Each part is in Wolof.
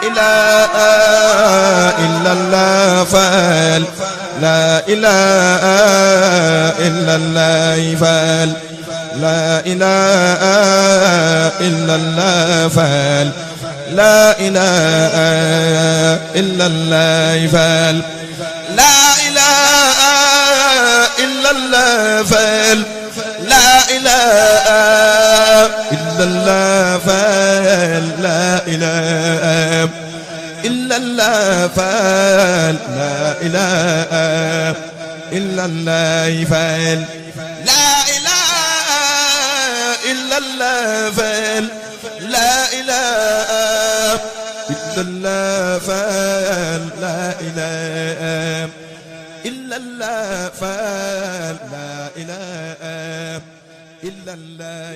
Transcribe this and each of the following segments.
إله إلا الله فال لا إله إلا الله فال لا إله إلا الله فال لا إله إلا الله فال لا إله إلا الله فال لا إله إلا الله فال لا إله إلا الله فال لا إله إلا الله فال لا إله إلا الله فال لا إله إلا الله فال لا إله إلا الله فال لا إله إلا الله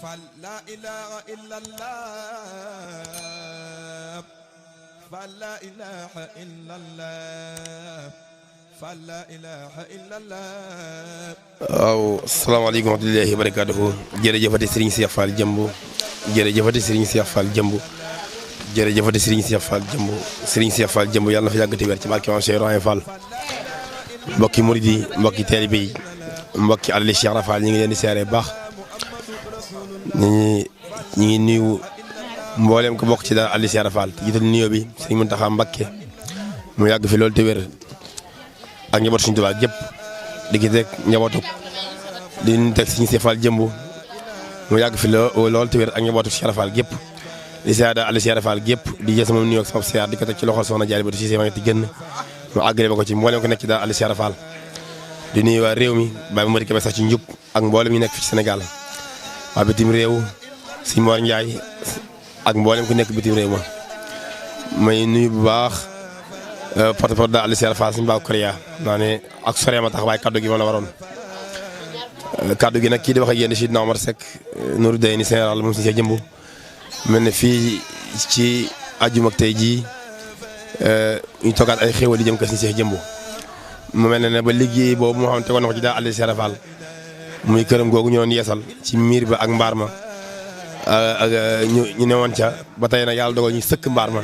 فال لا إله إلا الله فلا إله إلا الله فلا إله إلا الله. waaw asalaamaaleykum wa rahmatullaahi wa barakaatuhu jërëjëfati Serigne Cheikh Fall Jëmb jërëjëfati Serigne Cheikh Fall Jëmb jërëjëfati Serigne Cheikh Fall Jëmb Serigne Cheikh Fall Jëmb yàlla na fa yàgg te wér ci barke Maam Cheikh Ibrahima Fall. mbokki murid yi mbokki taalibe yi mbokki alali Cheikh Rafal ñu ngi leen di seere baax ñu ngi nuyu mboolem ko bokk ci daal alali Cheikh Rafal te jiital nuyoo bi Serigne Mountakha Mbacké mu yàgg fi loolu te wér ak njabootu Serigne Touba gépp di ki teg njabootu di nu teg Serigne Cheikh Fall Jëmb mu yàgg fi loolu te wér ak njabootu Cheikh Rafal gépp di siyaada alali Cheikh Rafal gépp di jël sama nuyoo ak sama siyaar di ko teg ci loxol soxna Jaari Batu Cissé ma ngi gën mu àggale ba ko ci mboolem ko nekk ci daal alali Cheikh Rafal di nuyu waa réew mi bàyyi ma di sax ci njub ak mboolem ñu nekk fi ci Sénégal waa bitim réew si Mor Ndiaye ak mboolem ku nekk bitim réew ma may nuyu bu baax porte-parole daal alali Cheikh Rafal suñu baax Korea naa ne ak sore ma tax waaye kaddu gi moom la waroon kaddu gi nag kii di wax ak yéen di Sidna Omar Seck Nourou Day ni général moom si Cheikh Jëmb mel ne fii ci àjjuma ak tey jii ñu toogaat ay xéwal yi jëm ko si Cheikh Jëmb mu mel ne ba liggéey boobu moo xam ne tegoon na ko ci daal alali Cheikh Rafal muy këram googu ñu doon yeesal ci miir ba ak mbaar ma ak ñu newoon ca ba tey nag yàlla dogal ñu sëkk mbaar ma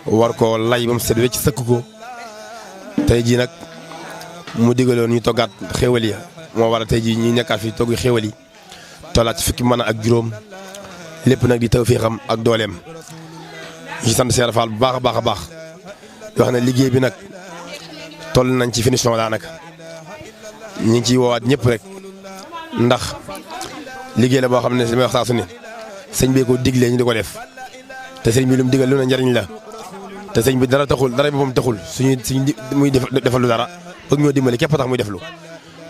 war ko lay ba mu set wecc sëkk ko tey jii nag mu digaloon ñu toggaat xéwal ya moo waral tey jii ñuy nekkaat fi togg xéwal yi tollaat ci fukki mën ak juróom lépp nag di tawfeexam ak dooleem ñu ci sant Cheikh Rafal bu baax a baax a baax di wax ne liggéey bi nag toll nañ ci finition daanaka ñu ngi ciy woowaat ñëpp rek ndax liggéey la boo xam ne li may wax saa su ne sëñ bi ko diglee ñu di ko def te sëñ bi lu mu digal lu ne njariñ la te sëñ bi dara taxul dara boppam taxul suñu muy defalu dara bëgg ñoo dimbali képp tax muy deflu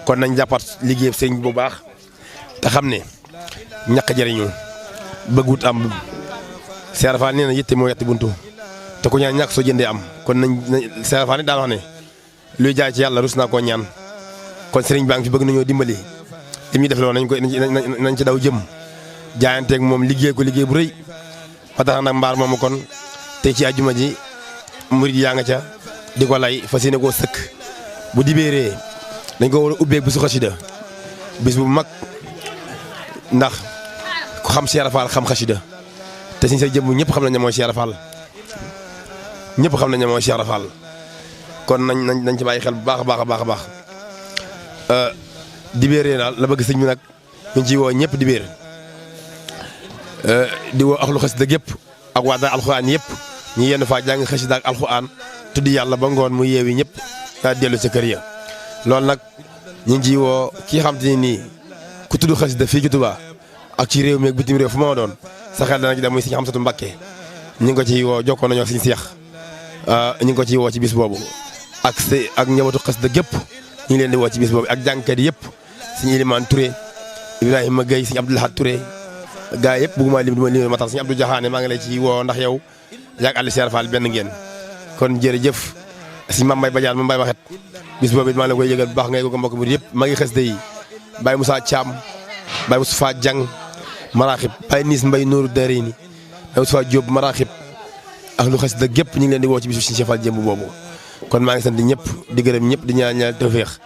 kon nañ jàppaat liggéey sëñ bi bu baax te xam ne ñàkk jariñu bëggut am Cheikh Rafal nee na yitte moo yetti buntu te ku ñaan ñàkk soo jëndee am kon nañ Cheikh Rafal ni daan wax ne luy jaay ci yàlla rus naa koo ñaan kon sëriñ baa ngi fi bëgg nañoo dimbali li ñuy def loolu nañ ci daw jëm jaayanteeg moom liggéey ko liggéey bu rëy ba tax nag mbaar moomu kon tey ci àjjuma ji murid yaa nga ca di ko lay fas yéene koo sëkk bu dibéeree dañ ko war a ubbeeg bisu xasida bis bu mag ndax ku xam Cheikh Rafal xam xasida te suñ say jëmm ñëpp xam nañ ne mooy Cheikh Rafal ñëpp xam nañ ne mooy Cheikh Rafal kon nañ ci bàyyi xel bu baax a baax a baax a baax dibéeree daal la bëgg sëñ bi nag ñu ngi ciy woo ñëpp dibéer di woo axlu xasida gépp ak waa daal alxuraan yëpp ñu yenn faa jàng xasida ak alxuraan tuddi yàlla ba ngoon mu yeewi ñëpp daa dellu sa kër ya loolu nag ñu ngi ciy woo kii xam te nii ku tudd xasida fii ci Touba ak ci réew mi ak bitim réew fu ma doon sa xel dana ci dem muy sëñ Amsatu Mbakke ñu ngi ko ciy woo jokkoon nañoo sëñ Seex ñu ngi ko ciy woo ci bis boobu ak njabootu xasida gépp ñu ngi leen di woo ci bis boobu ak jàngkat yëpp sëñ Ilimaan Touré Ibrahima Gueye sëñ Abdoulahat Touré gaa yëpp bëgguma lim duma lim ma tax sëñ Abdou Diakhane maa ngi lay ci woo ndax yow yaag alali Cheikh Rafal benn ngeen kon jërëjëf sëñ Mame Mbaye Badiane Mame Mbaye waxet bis boobu it maa ngi la koy yëgal bu baax ngay ko mbokk mi yëpp maa ngi xasida yi Baye Moussa Thiam Baye Moustapha Diang Maraxib Baye Nis Mbaye Nourou Darayni Baye Moustapha Diop Maraxib ak lu xasida gépp ñu ngi leen di woo ci bisu Cheikh Fall Jëmb boobu kon maa ngi sant ñëpp di gërëm ñëpp di ñaan tawfeex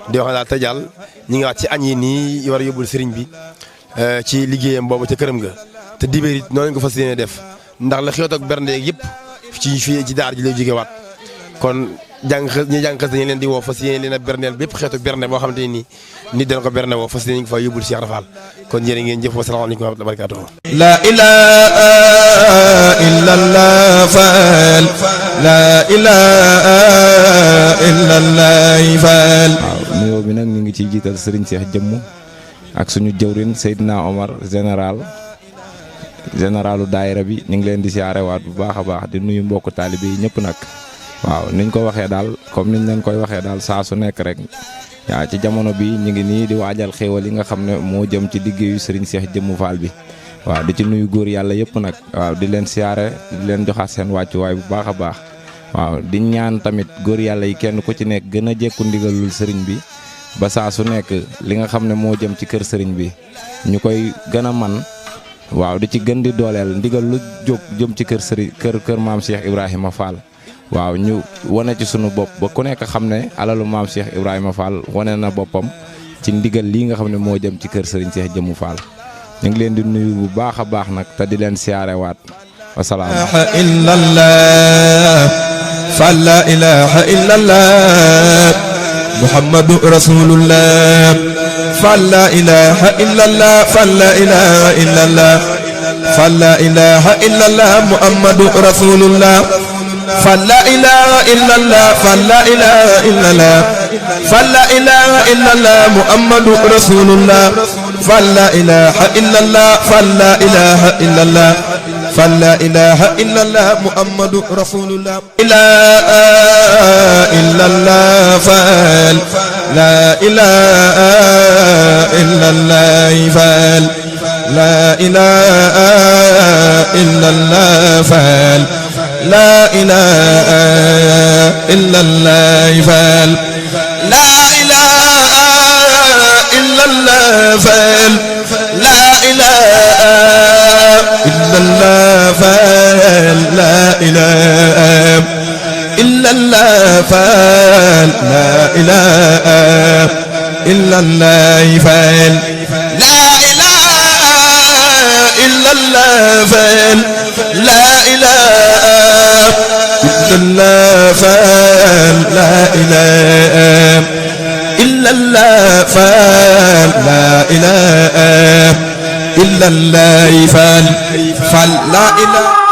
di wax daal tëjal ñi ngi waat ci añ yi nii war a yóbbul sëriñ bi ci liggéeyam boobu ca këram ga te dibéer it noonu ko fas yéene def ndax la xew ak bernde yëpp ci fii ci daar ji lay jógewaat kon ñi jàng xas dañu leen di woo fas yéene leen a berndeel bépp xeetu bernde boo xamante ni nit dana ko bernde woo fas yéene ngi fa yóbbul Cheikh Rafal kon jërë ngeen jëf wa salaamaaleykum wa rahmatullahi wa barakatuh la ilaha illallah faal la ilaha illallah faal. waaw nuyoo bi nag ñu ngi ciy jiital Serigne Cheikh Jëmm ak suñu jëwrin Seydina Omar généralu daayira bi ñu ngi leen di siyaarewaat bu baax a baax di nuyu mbokku taalibe yi ñëpp nag. waaw niñ ko waxee daal comme niñ leen koy waxee daal saa su nekk rek yaa ci jamono bi ñu ngi nii di waajal xéewal yi nga xam ne moo jëm ci liggéeyu Serigne Cheikh Jëmm Fall bi waaw di ci nuyu góor yàlla yëpp nag waaw di leen siyaare di leen joxaat seen wàccuwaay bu baax a baax waaw di ñaan tamit góor yàlla yi kenn ku ci nekk gën a jekku ndigalul sëriñ bi ba saa su nekk li nga xam ne moo jëm ci kër sëriñ bi ñu koy gën a man waaw di ci gën di dooleel ndigal lu jóg jëm ci kër sëriñ kër maam Cheikh Ibrahima Fall waaw ñu wane ci sunu bopp ba ku nekk xam ne alalu maam Cheikh Ibrahima Fall wane na boppam ci ndigal lii nga xam ne moo jëm ci kër Serigne Cheikh Jëmm Fall ñu ngi leen di nuyu bu baax a baax nag te di leen siyaarewaat wasalaam. la ilaha illallah muhammadu rasulullah la ilaha illallah la ilaha illallah la ilaha illallah muhammadu rasulullah فلا إله إلا الله فلا إله إلا الله فلا إله إلا الله محمد رسول الله فلا إله إلا الله فلا إله إلا الله فلا إله إلا الله محمد رسول الله لا إله إلا الله فلا إله إلا الله لا إله إلا الله لا إله إلا الله فال لا إله إلا الله فال لا إله إلا الله فال لا إله إلا الله فال لا إله إلا الله فال لا إله إلا الله فال لا إله إلا الله فلا إله إلا الله فلا إله إلا الله فلا إله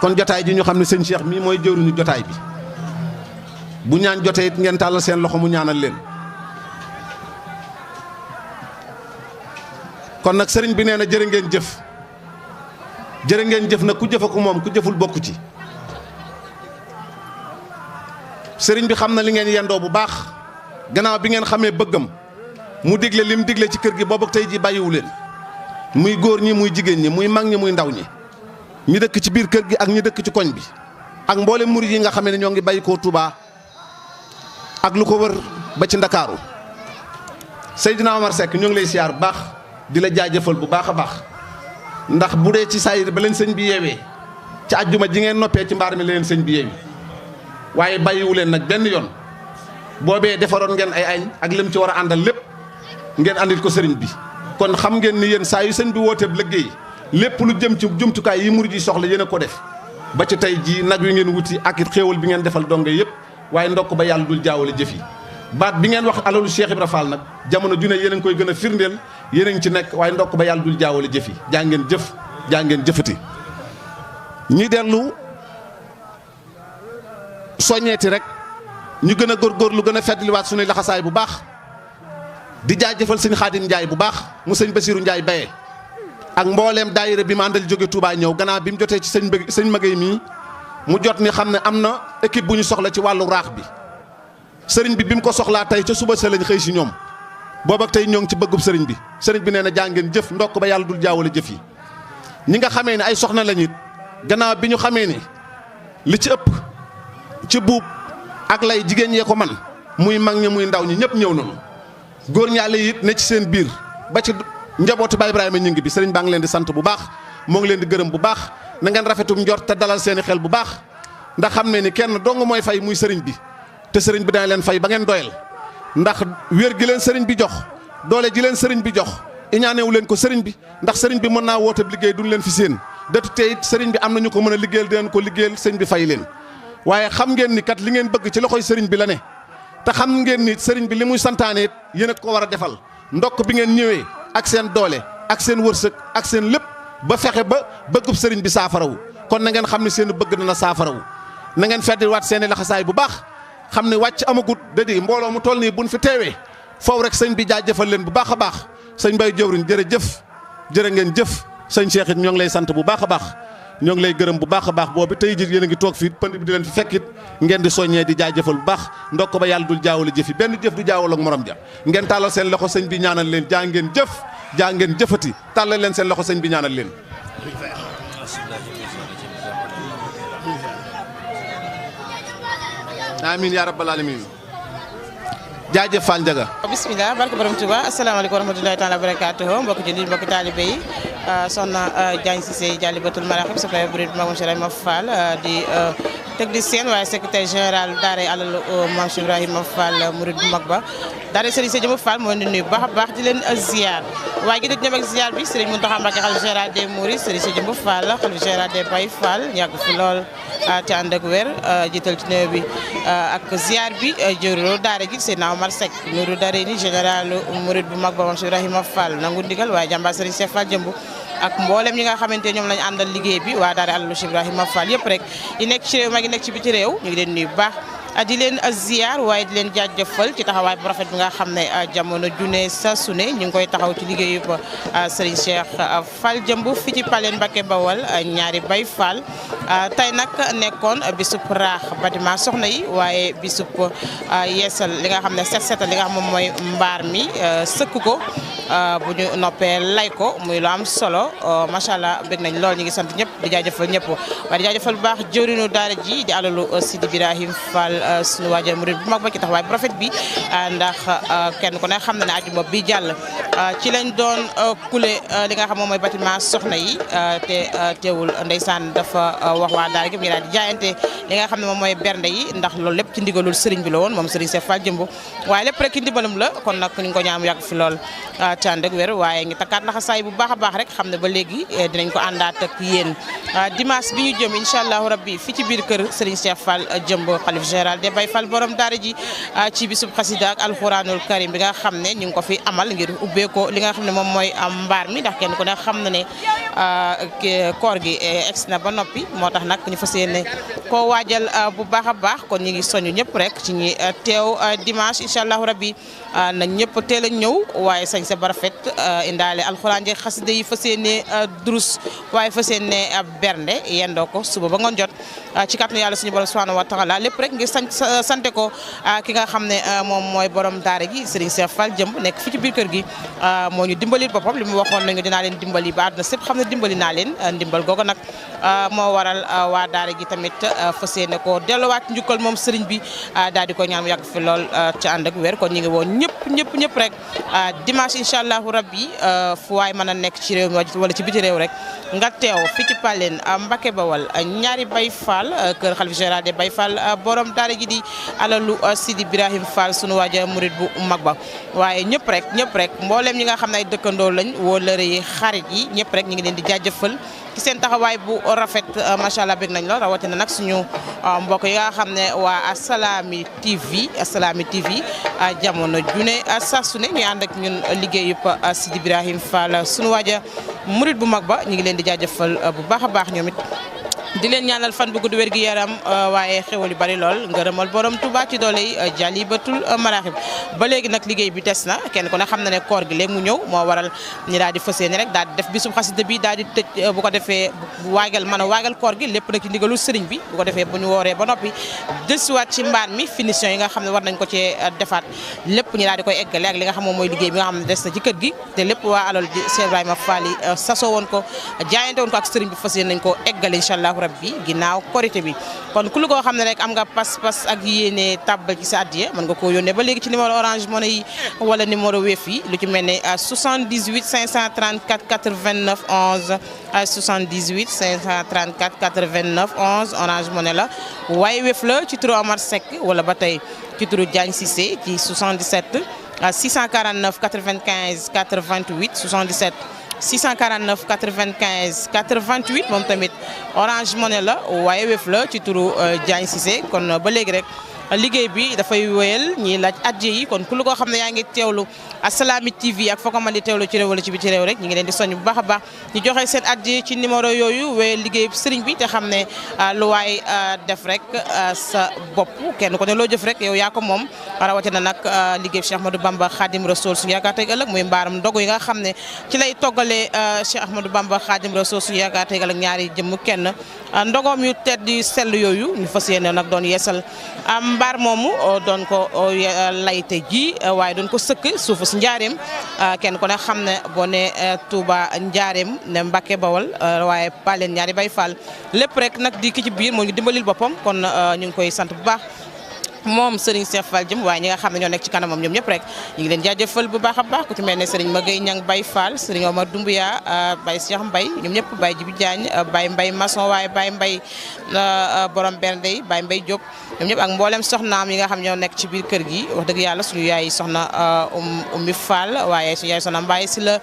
kon jotaay ji ñu xam ne sëñ Cheikh mii mooy jëwriñu jotaay bi bu ñaan jotee it ngeen tàllal seen loxo mu ñaanal leen. kon nag sëriñ bi nee na jërë ngeen jëf jërë ngeen jëf nag ku jëfa ko moom ku jëful bokku ci. sëriñ bi xam na li ngeen yendoo bu baax gannaaw bi ngeen xamee bëggam mu digle lim digle ci kër gi boobu tey ji bàyyiwu leen muy góor ñi muy jigéen ñi muy mag ñi muy ndaw ñi ñi dëkk ci biir kër gi ak ñi dëkk ci koñ bi ak mboolem murid yi nga xam ne ñoo ngi bàyyi koo Touba ak lu ko wër ba ci Ndakaaru. Seydina Omar Seck ñoo ngi lay siyaar bu baax di la jaajëfal bu baax a baax ndax bu dee ci saayir ba leen sëñ bi yeewee ci àjjuma ji ngeen noppee ci mbaar mi leen sëñ bi yeewi waaye bàyyiwu leen nag benn yoon boobee defaroon ngeen ay añ ak lim ci war a àndal lépp ngeen andil ko sëriñ bi. kon xam ngeen ni yéen saa yu sëñ bi wooteeb liggéey lépp lu jëm ci jumtukaay yi murid yi soxla yéen a ko def ba ci tey jii nag wi ngeen wuti ak it xéewal bi ngeen defal donge yëpp waaye ndokk ba yàlla dul jaawale jëf yi. baat bi ngeen wax alalu Cheikh Ibra Fall nag jamono ju ne yéen a ngi koy gën a firndeel yéen a ngi ci nekk waaye ndokk ba yàlla dul jaawale jëf yi jaa ngeen jëf jaa ngeen jëfati. ñi dellu soññeeti rek ñu gën a góorgóorlu gën a feddliwaat suñuy laxasaay bu baax di jaajëfal sëñ Xaadim Njaay bu baax mu sëñ Basiru Njaay Baye ak mbooleem daayira bi ma àndal jóge Touba ñëw gannaaw bi mu jotee ci sëñ Magay mii mu jot ni xam ne am na équipe bu ñu soxla ci wàllu raax bi sëriñ bi mu ko soxlaa tey ca suba sa lañ xëy si ñoom boobu ak tey ñoo ngi ci bëggub sëriñ bi nee na jàngeen jëf ndokk ba yàlla dul jaawale jëf yi. ñi nga xamee ne ay soxna lañu it gannaaw bi ñu xamee ni li ci ëpp ci buub ak lay jigéen yee ko man muy mag ñi muy ndaw ñi ñëpp ñëw nañu góor ñaale it ne ci seen biir ba ci njabootu Baay Ibrahima ñu ngi bi sëriñ baa ngi leen di sant bu baax moo ngi leen di gërëm bu baax na ngeen rafetum njort te dalal seeni xel bu baax ndax xam ne ni kenn dong mooy fay muy sëriñ bi te sëriñ bi dana leen fay ba ngeen doyal ndax wér gi leen sëriñ bi jox doole ji leen sëriñ bi jox iñaanewu leen ko sëriñ bi ndax sëriñ bi mën naa woote liggéey duñ leen fi seen dëtu te it sëriñ bi am nañu ko mën a liggéeyal dinañ ko liggéeyal sëriñ bi fay leen waaye xam ngeen ni kat li ngeen bëgg ci loxoy sëriñ bi la ne te xam ngeen ni sëriñ bi li muy santaane it yéen a ko war a defal ndokk bi ngeen ñëwee ak seen doole ak seen wërsëg ak seen lépp ba fexe ba bëggub sëriñ bi saafarawu kon na ngeen xam ne seen bëgg dana saafarawu na ngeen feddiwaat seen i laxasaay bu baax xam ne wàcc amagut da di mbooloo mu toll nii buñ fi teewee foofu rek sëñ bi jaajëfal leen bu baax a baax sëñ Baye jëwriñ jërëjëf jërë ngeen jëf sëñ Cheikh it ñoo ngi lay sant bu baax a baax ñoo ngi lay gërëm bu baax a baax boobu tey jii yéen a ngi toog fii pënd bi di leen fi fekkit ngeen di soññee di jaajëfal bu baax ndokk ba yàlla dul jaawale jëf yi benn jëf du jaawal ak morom ja ngeen tàllal seen loxo sëñ bi ñaanal leen jaa ngeen jëf jaa ngeen jëfati tàllal leen seen loxo sëñ bi ñaanal leen amiin yaa rabbal aalamiin jaajëf Fall Ndiaga bismillah barke borom Touba asalaamaaleykum wa rahmatulahi taala wa barakatuh mbokki jullit mbokki taalibe yi soxna Diagne Cissé Diallibatul Maraxib soxna Bourid Maam Cheikh Ibrahima Fall di technicien waaye secrétaire général daara alalu Maam Cheikh Ibrahima Fall murid bu mag ba daara Serigne Sédhiou Fall moo leen di nuyu baax a baax di leen ziar waaye gi dëgg ñoom ak ziar bi Serigne Mountakha Mbacké xalifa général des Mourides Serigne Sédhiou Fall xalifa général des Baye Fall yàgg fi lool te ànd ak wér jiital ci néew bi ak ziar bi jëwriñu daara gi Seydina Omar Seck nuuru daara ni général murid bu mag ba Maam Cheikh Ibrahima Fall nangu ndigal waaye jàmbaar Serigne Cheikh Fall jëmbu ak mboolem ñi nga xamante ñoom lañu àndal liggéey bi waa daara alalu Cheikh Ibrahima Fall yëpp rek yi nekk ci réew maa ngi nekk ci biti réew ñu ngi leen nuyu bu baax di leen ziar waaye di leen jaajëfal ci taxawaay bu rafet bi nga xam ne jamono june sa su ne ñu ngi koy taxaw ci liggéeyu Serigne Cheikh Fall jëmb fi ci Paleen Mbacké Bawal ñaari Baye Fall tey nag nekkoon bisub raax bâtiment soxna yi waaye bisub yeesal li nga xam ne setal li nga xam moom mooy mbaar mi sëkk ko bu ñu noppee lay ko muy lu am solo macha allah bëgg nañ lool ñu ngi sant ñëpp di jaajëfal ñëpp waaye di jaajëfal bu baax jëwriñu daara ji di alalu Sidi Ibrahima Fall suñu waajal murid bu mag ba ci taxawaay bu rafet bi ndax kenn ku ne xam na ne ajuma bi jàll ci lañ doon kule li nga xam moom mooy bâtiment soxna yi te teewul ndeysaan dafa wax waa daara gi ñu daal di jaayante li nga xam ne moom mooy bernde yi ndax loolu lépp ci ndigalul sëriñ bi la woon moom sëriñ Cheikh Fall jëmb waaye lépp rek ci ndimbalam la kon nag ñu ngi ko ñaan mu yàgg fi lool ci ànd ak wér waaye ngi takkaat laxasaay bu baax a baax rek xam ne ba léegi dinañ ko àndaat ak yéen dimanche bi ñu jëm incha allahu rabbi fi ci biir kër Serigne Cheikh Fall Jëmb xalif général des Baye Fall borom daara ji ci bisub xasida ak alxuraanul karim bi nga xam ne ñu ngi ko fi amal ngir ubbee ko li nga xam ne moom mooy mbaar mi ndax kenn ku ne xam na ne koor gi egsi na ba noppi moo tax nag ñu fas yéene koo waajal bu baax a baax kon ñu ngi soñu ñëpp rek ci ñi teew dimanche incha allahu rabbi nañ ñëpp teel a ñëw waaye sañ sa barafet indaale alxuraan ji xasida yi fas yéene durus waaye fas yéene bernde yendoo ko suba ba ngoon jot ci kàttanu yàlla suñu borom subhanahu wa taala lépp rek ngir sante ko ki nga xam ne moom mooy borom daara gi Serigne Cheikh Fall Jëmb nekk fi ci biir kër gi moo ñu dimbali boppam li mu waxoon nañu dinaa leen dimbali ba àdduna sépp xam ne dimbali naa leen ndimbal googu nag moo waral waa daara gi tamit fas yéene ko delluwaat njukkal moom Serigne bi daal di ko ñaan mu yàgg fi lool ci ànd ak wér kon ñu ngi woon ñëpp rek dimanche incha allahu rabbi fu waay mën a nekk ci réew mi wala ci biti réew rek nga teew fi ci Paleen Mbacké Bawal ñaari Baye Fall kër xalif général des Baye Fall borom daara gi di alalu Sidi Ibrahim Fall sunu waaja murid bu mag ba waaye ñëpp rek mboolem ñi nga xam ne ay dëkkandoo lañ wóolëre yi xarit yi ñëpp rek ñu ngi leen di jaajëfal ci seen taxawaay bu rafet macha allah bëgg nañ la rawatina nag suñu mbokk yi nga xam ne waa Assalaamy TV jamono june saa su ne ñuy ànd ak ñun liggéeyub Sidi Ibrahim Fall sunu waaja murid bu mag ba ñu ngi leen di jaajëfal bu baax a baax ñoom it di leen ñaanal fan bu gudd wér gi yaram waaye xewal yu bari lool ngërëmal borom Touba ci doole yi Jalibatul Maraxib ba léegi nag liggéey bi des na kenn ku ne xam na ne koor gi léegi mu ñëw moo waral ñi daal di fas yéene rek daal di def bisub xasida bi daal di tëj bu ko defee waagal mën a waagal koor gi lépp nag ci ndigalul sëriñ bi bu ko defee bu ñu wooree ba noppi dësiwaat ci mbaan mi finition yi nga xam ne war nañ ko cee defaat lépp ñu daal di koy eggale ak li nga xam moom mooy liggéey bi nga xam ne des na ci kër gi te lépp waa alal di Cheikh Ibrahima Fall yi sasoo woon ko jaayante woon ko ak sëriñ bi fas yéene nañ ko eggale incha allah rabbi ginnaaw korité bi kon ku lu koo xam ne rek am nga pas-pas ak yéene tàbbal ci sa addiya mën nga koo yónnee ba léegi ci numéro Orange Money yi wala numéro Wave yi lu ci mel ne 78 534 89 11 78 534 89 11 Orange Money la waaye Wave la ci turu Omar Seck wala ba tey ci turu Diagne Cissé ci 77 649 95 88 77 649 95 88 moom tamit Orange Money la waaye Wave la ci turu Diagne Cissé kon ba léegi rek liggéey bi dafay wéyal ñiy laaj addiya yi kon ku lu koo xam ne yaa ngi teewlu Assalaamy TV ak foo ko mën di teewlu ci réew wala ci biti réew rek ñu ngi leen di soññ bu baax a baax ñu joxe seen addiya ci numéro yooyu wéyal liggéey sëriñ bi te xam ne lu waay def rek sa bopp kenn ko ne loo jëf rek yow yaa ko moom rawatina nag liggéey Cheikh Ahmadou Bamba Khadim Rasoul suñu yaakaar tey ëllëg muy mbaaram ndogu yi nga xam ne ci lay toggalee Cheikh Ahmadou Bamba Khadim Rasoul suñu yaakaar tey ëllëg ñaari jëmm kenn ndogoom yu tedd yu sell yooyu ñu fas yéene nag doon yeesal mbaar moomu doon ko layte ji waaye doon ko sëkk suufu si njaareem kenn ko ne xam ne boo ne Touba njaareem ne Mbacké Bawal waaye Paleen ñaari Baye Fall lépp rek nag di ki ci biir moo ñu dimbalil boppam kon ñu ngi koy sant bu baax moom Serigne Cheikh Fall Jëmb waaye ñi nga xam ne ñoo nekk ci kanamam ñoom ñëpp rek ñu ngi leen jaajëfal bu baax a baax ku ci mel ne Serigne Magay Ñang Baye Fall Serigne Omar Doumbouya Baye Cheikh Mbaye ñoom ñëpp Baye Jibi Diagne Baye Mbaye maçon waaye Baye Mbaye borom bernde yi Baye Mbaye Diop ñoom ñëpp ak mboolem soxnaam yi nga xam ñoo nekk ci biir kër gi wax dëgg yàlla suñu yaay soxna Oumy Fall waaye suñu yaay soxna Mbaye si la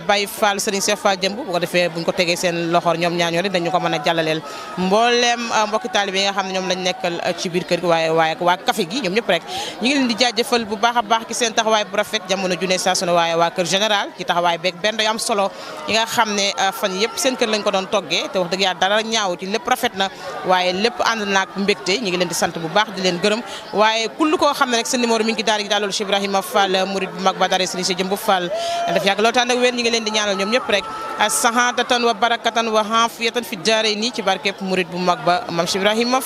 Baye Fall Serigne Cheikh Fall Jëmb bu ko defee buñ ko tegee seen loxoor ñoom ñaañoo rek dañu ko mën a jàllaleel mboolem mbokki taalibe yi nga xam ne ñoom lañ nekkal ci biir kër gi waaye waa café gi ñoom ñëpp rek ñu ngi leen di jaajëfal bu baax a baax ci seen taxawaay bu rafet jamono junne saa su ne waaye waa kër général ci taxawaay beeg benn yu am solo yi nga xam ne fan yëpp seen kër lañ ko doon toggee te wax dëgg yàlla dara ñaaw ci lépp rafet na waaye lépp ànd naak mbégte ñu ngi leen di sant bu baax di leen gërëm waaye kull koo xam ne rek seen numéro mi ngi daal gi daal loolu Cheikh Ibrahima Fall murid bu mag ba dara Serigne Jëmb Fall daf yàgg loolu tànn ak wér ñu ngi leen di ñaanal ñoom ñëpp rek saxaadatan wa barakatan wa xaafiyatan fi jaare nii ci barkeb murid bu mag ba Mame Cheikh Ibrahima